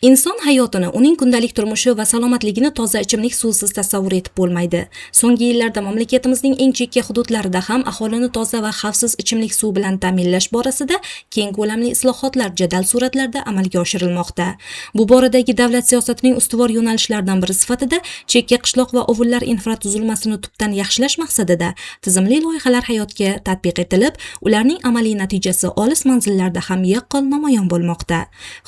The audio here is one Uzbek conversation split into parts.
Inson hayotini, uning kundalik turmushi va salomatligini toza ichimlik suvsiz tasavvur etib bo'lmaydi. So'nggi yillarda mamlakatimizning eng chekka hududlarida ham aholini toza va xavfsiz ichimlik suvi bilan ta'minlash borasida keng ko'lamli islohotlar jadal suratlarda amalga oshirilmoqda. Bu boradagi davlat siyosatining ustuvor yo'nalishlaridan biri sifatida chekka qishloq va ovullar infratuzilmasini tubdan yaxshilash maqsadida tizimli loyihalar hayotga tatbiq etilib, ularning amaliy natijasi olis manzillarda ham yaqqol namoyon bo'lmoqda.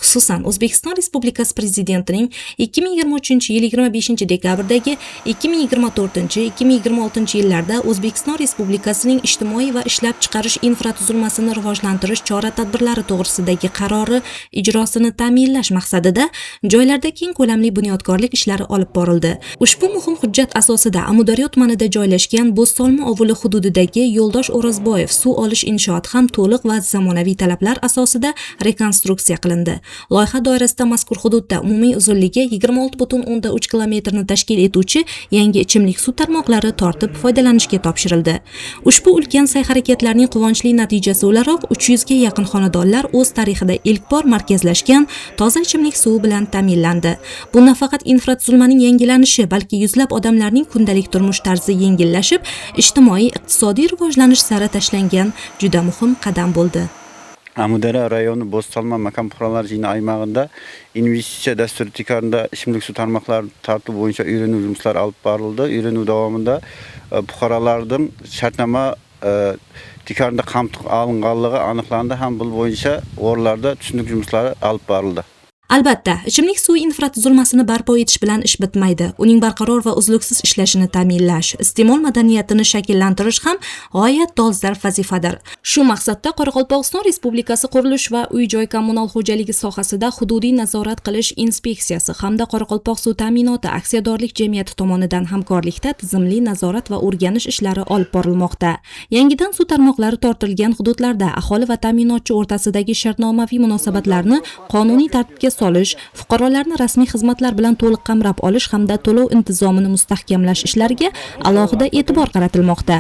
Xususan, O'zbekiston Respublikasi Prezidentining 2023-yil 25-dekabrdagi 2024-2026 yillarda O'zbekiston Respublikasining ijtimoiy va ishlab chiqarish infratuzilmasini rivojlantirish chora-tadbirlari to'g'risidagi qarori ijrosini ta'minlash maqsadida joylarda keng ko'lamli bunyodkorlik ishlari olib borildi. Ushbu muhim hujjat asosida Amudaryo tumanida joylashgan Bo'stonma ovuli hududidagi Yo'ldosh O'rozboyev suv olish inshooti ham to'liq va zamonaviy talablar asosida rekonstruksiya qilindi. Loyiha doirasida mazkur hududda umumiy uzunligi 26,3 kilometrni tashkil etuvchi yangi ichimlik suv tarmoqlari tortib foydalanishga topshirildi. Ushbu ulkan sa'y-harakatlarning quvonchli natijasi o'laroq 300 ga yaqin xonadonlar o'z tarixida ilk bor markazlashgan toza ichimlik suvi bilan ta'minlandi. Bu nafaqat infratuzilmaning yangilanishi, balki yuzlab odamlarning kundalik turmush tarzi yengillashib, ijtimoiy, iqtisodiy rivojlanish sari tashlangan juda muhim qadam bo'ldi. Amudaryo rayonu Bo'stonma makon fuqarolar jıyını aymog'ida investitsiya dasturi tiykarında ichimlik suv tarmoqlarini tartuv bo'yicha uyrenuv jumısları olib borildi. Uyrenuv davomida fuqarolarning shartnoma tiykarında qamtib olinganligi aniqlandi ham bu bo'yicha o'rinlarda tushunlik jumısları olib borildi. Albatta, ichimlik suvi infratuzilmasini barpo etish bilan ish bitmaydi. Uning barqaror va uzluksiz ishlashini ta'minlash, iste'mol madaniyatini shakllantirish ham g'oyat dolzarb vazifadir. Shu maqsadda Qoraqalpog'iston Respublikasi Qurilish va uy-joy kommunal xo'jaligi sohasida hududiy nazorat qilish inspeksiyasi hamda Qoraqalpoq suv ta'minoti aksiyadorlik jamiyati tomonidan hamkorlikda tizimli nazorat va o'rganish ishlari olib borilmoqda. Yangidan suv tarmoqlari tortilgan hududlarda aholi va ta'minotchi o'rtasidagi shartnomaviy munosabatlarni qonuniy tartibga solish, fuqarolarni rasmiy xizmatlar bilan to'liq qamrab olish hamda to'lov intizomini mustahkamlash ishlariga alohida e'tibor qaratilmoqda.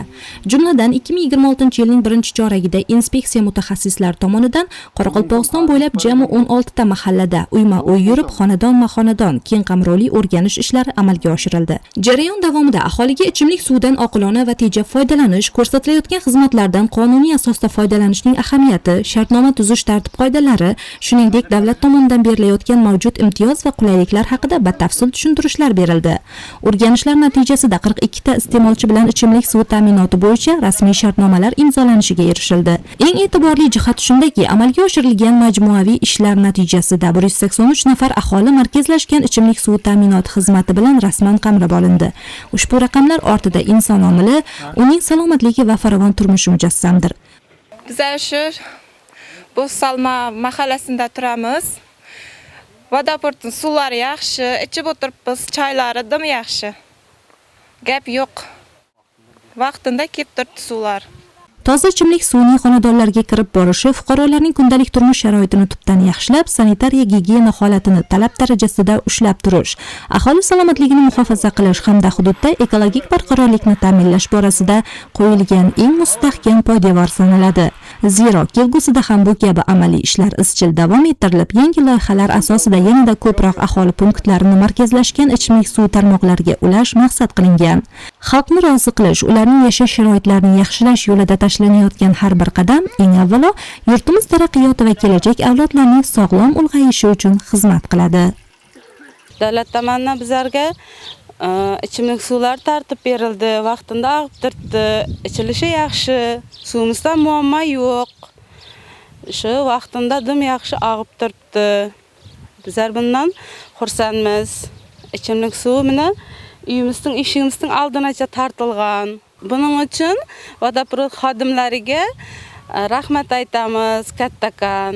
Jumladan, 2026-yilning birinchi choragida inspeksiya mutaxassislari tomonidan Qoraqalpog'iston bo'ylab jami 16 ta mahallada uyma-uy yurib, xonadonma-xonadon keng qamrovli o'rganish ishlari amalga oshirildi. Jarayon davomida aholiga ichimlik suvidan oqilona va tejab foydalanish, ko'rsatilayotgan xizmatlardan qonuniy asosda foydalanishning ahamiyati, shartnoma tuzish tartib-qoidalari, shuningdek, davlat tomonidan berilayotgan mavjud imtiyoz va qulayliklar haqida batafsil tushuntirishlar berildi. O'rganishlar natijasida 42 ta iste'molchi bilan ichimlik suvi ta'minoti bo'yicha rasmiy shartnomalar imzolanishiga erishildi. Eng e'tiborli jihat shundaki, amalga oshirilgan majmuaviy ishlar natijasida 183 nafar aholi markazlashgan ichimlik suvi ta'minoti xizmati bilan rasman qamrab olindi. Ushbu raqamlar ortida inson omili, uning salomatligi va farovon turmushi mujassamdir. Bizlar shu Bo'ssalma mahallasida turamiz. Vodoprovodning suvlari yaxshi, ichib o'tiribmiz, choylari dim yaxshi. Gap yo'q. Vaqtida kelib turibdi suvlar. Toza ichimlik suvining xonadonlarga kirib borishi fuqarolarning kundalik turmush sharoitini tubdan yaxshilab, sanitariya gigiyena holatini talab darajasida ushlab turish, aholi salomatligini muhofaza qilish hamda hududda ekologik barqarorlikni ta'minlash borasida qo'yilgan eng mustahkam poydevor sanaladi. Zero kelgusida ham bu kabi amaliy ishlar izchil davom ettirilib, yangi loyihalar asosida yanada ko'proq aholi punktlarini markazlashgan ichimlik suvi tarmoqlariga ulash maqsad qilingan. Xalqni rozi qilish, ularning yashash sharoitlarini yaxshilash yo'lida tashlanayotgan har bir qadam eng avvalo yurtimiz taraqqiyoti va kelajak avlodlarning sog'lom ulg'ayishi uchun xizmat qiladi. Davlat tomonidan bizlarga ichimlik suvlari tartib berildi, vaqtida oqib turibdi, ichilishi yaxshi, suvimizda muammo yo'q. Shu vaqtida dim yaxshi oqib turibdi. Bizlar bundan xursandmiz. Ichimlik suvi mana uyimizning eshigimizning oldinacha tortilgan. Buning uchun vodoprovod xodimlariga rahmat aytamiz kattakon.